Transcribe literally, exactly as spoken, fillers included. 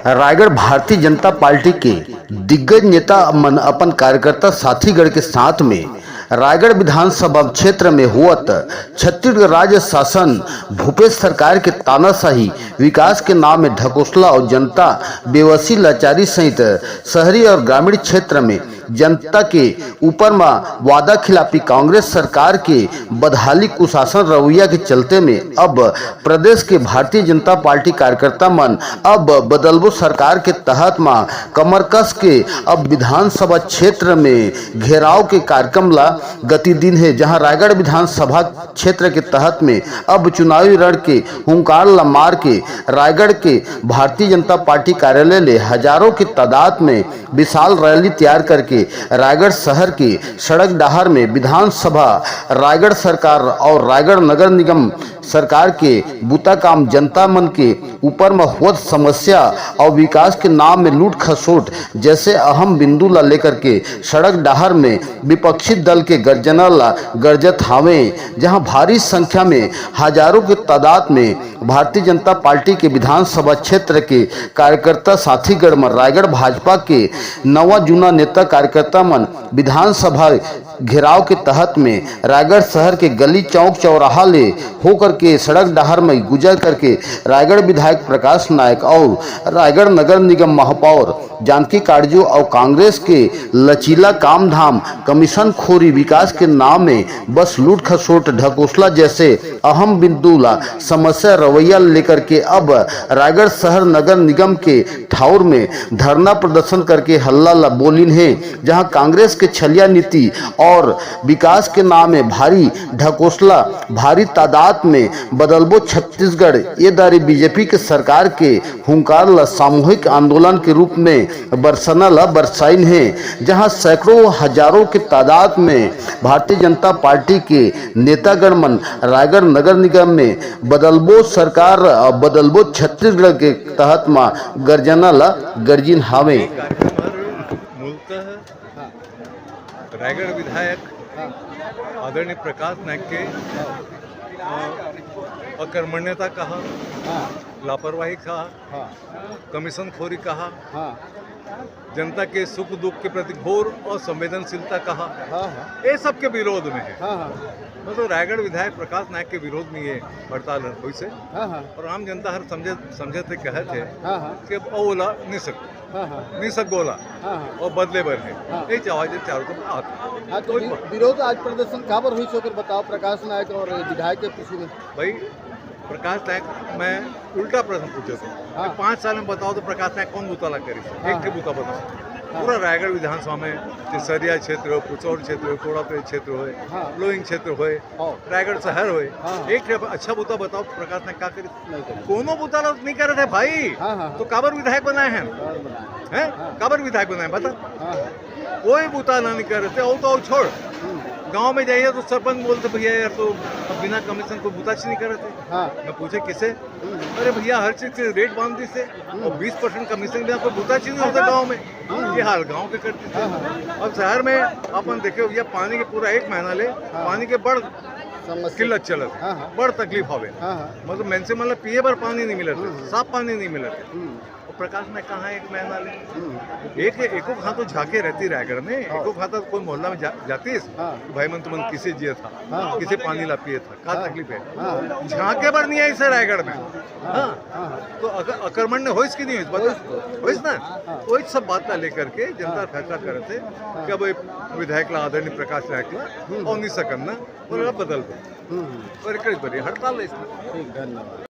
Raigarh. Bharatiya Janata party के दिग्गज नेता मन अपन कार्यकर्ता साथीगण के साथ में रायगढ़ विधानसभा क्षेत्र में होवत छत्तीसगढ़ राज्य शासन भूपेश सरकार के तानाशाही, विकास के नाम में ढकोसला और जनता बेबसी लाचारी सहित शहरी और ग्रामीण क्षेत्र में जनता के ऊपर म वादा खिलाफी कांग्रेस सरकार के बदहाली कुशासन रवैया के चलते में अब प्रदेश के भारतीय जनता पार्टी कार्यकर्ता मन अब बदलबो सरकार के तहत म कमर कस के अब विधानसभा क्षेत्र में घेराव के कार्यक्रम ला गति दिन हे, जहां रायगढ़ विधानसभा क्षेत्र के तहत में अब चुनावी रण के हुंकार ला मार के रायगढ़ के भारतीय जनता पार्टी कार्यालय ले हजारों के तादाद में विशाल रैली तैयार करके रायगढ़ शहर के सड़क डहार में विधानसभा, रायगढ़ सरकार और रायगढ़ नगर निगम सरकार के बुता काम जनता मन के ऊपर म होत समस्या और विकास के नाम में लूट खसोट जैसे अहम बिंदु ला लेकर के सड़क डहार में विपक्षी दल के गर्जना ला गर्जत हावे, जहां भारी संख्या में हजारों के तादाद में भारतीय जनता पार्टी के विधानसभा क्षेत्र के कार्यकर्ता साथीगण मन रायगढ़ भाजपा के नवा जुना नेता कार्यकर्ता मन विधानसभा घेराव के तहत में रायगढ़ शहर के गली चौक चौराहा ले होकर के सड़क डहार में गुजर करके रायगढ़ विधायक प्रकाश नायक और रायगढ़ नगर निगम महापौर जानकी काटजू और कांग्रेस के लचीला काम धाम कमीशन खोरी विकास के नाम में बस लूट खसोट ढकोसला जैसे अहम बिंदु ला समस्या रवैया लेकर के अब रायगढ़ शहर नगर निगम के ठाउर में धरना प्रदर्शन करके हल्ला ला बोलिन हे, जहां कांग्रेस के छलिया नीति और विकास के नाम में भारी ढकोसला, भारी तादाद में बदलबो छत्तीसगढ़ ये दारी बीजेपी के सरकार के हुंकार ला सामूहिक आंदोलन के रूप में बरसना ला बरसाइन हे, जहां सैकड़ों हजारों के तादाद में भारतीय जनता पार्टी के नेतागण मन रायगढ़ नगर निगम में बदलबो सरकार, अ, बदलबो छत्तीसगढ़ के तहत म गर्जना ला गर्जिन हावे। मूलतः रायगढ़ विधायक आदरणीय प्रकाश नायक के, अ, अकर्मण्यता कहा, लापरवाही कहा, कमीशन खोरी कहा, जनता के सुख दुख के प्रति घोर असंवेदनशीलता कहा, हाँ, हाँ। ये सब के विरोध में है। हाँ, हाँ। मतलब रायगढ़ विधायक प्रकाश नायक के विरोध में ये हड़ताल है, वैसे हाँ, हाँ। और आम जनता हर समझे, समझे थे, कहे थे हाँ, हाँ। कि अब ओला नहीं सकते। हाँ, हाँ। नहीं सकबो ओला। हाँ, हाँ। और बदले बर है। हाँ। ये चाहे जे चारों तरफ हाथ। हाँ, तो कोई वि-, बात। विरोध आज प्रदर्शन काबर हुई से ओकर बताओ, प्रकाश नायक और विधायक के पीछे में। भाई, प्रकाश नायक, मैं उल्टा प्रश्न पूछे थे। हाँ। पाँच साल में बताओ तो प्रकाश नायक कौन बुता ला करी? हाँ, एक ठे हाँ। बुता बताओ। हाँ। पूरा रायगढ़ विधानसभा में केसरिया क्षेत्र हो, पुचौर क्षेत्र हो, कोड़ापे क्षेत्र हो, हाँ। लोइंग क्षेत्र हो, हाँ। रायगढ़ शहर हो, हाँ। एक ठे अच्छा बुता बताओ प्रकाश नायक का करी? नहीं करी। कोनो बुता ला नहीं करे थे भाई। हाँ, हाँ, हाँ। तो काबर विधायक बनाए हैं? काबर बनाए हैं? हैं? हाँ। काबर विधायक बनाए, बता। हाँ, हाँ। कोई बुता ना नहीं करे थे, वो तो छोड़। हम्म। गांव में जाइए तो सरपंच बोलते, "भैया यार, तो अब बिना कमीशन को बुता च नहीं करे थे।" हाँ। मैं पूछे, "किसे?" हम्म। "अरे भैया, हर चीज के रेट बांध दी से, हम्म। और बीस परसेंट कमीशन बिना कोई बुता च नहीं होता गांव में।" हाँ। ये हाल गांव के कर दी से। हाँ, हाँ। अब शहर में अपन देखे भैया, पानी के पूरा एक महीना ले, हाँ। पानी के बड़ समस्या। किल्लत चलत, हाँ, हाँ। बड़ तकलीफ हवे। हाँ, हाँ। मतलब, मनसे मन ला पिए बर पानी नहीं मिलत है, हम्म। साफ पानी नहीं मिलत है। हम्म। और प्रकाश नायक कहाँ एक महीना ले? हम्म। एक, एको घात तो झांके रहती रायगढ़ में, हाँ। एको घात तो कोई मोहल्ला में जा-, जातीस, हाँ। तो भाई मन तुमन किसे जियत हा, हाँ। किसे पानी ला पियत हा, का हाँ। तकलीफ है? हाँ। झांके बर नहीं आई से रायगढ़ में। हाँ। हाँ। हाँ, हाँ। तो अगर अकर्मण्य होइस कि नहीं होइस, बता। होइस तो। होइस ना? हाँ। वही सब बात ला लेकर के जनता हाँ। फैसला करत है हाँ। कि अब ये विधायक ला, आदरणीय प्रकाश नायक ला, हम्म। और नहीं सकन ना, बोले बदल दो। हम्म, हम्म। और एक बड़ी हड़ताल है इसमें। ठीक, धन्यवाद।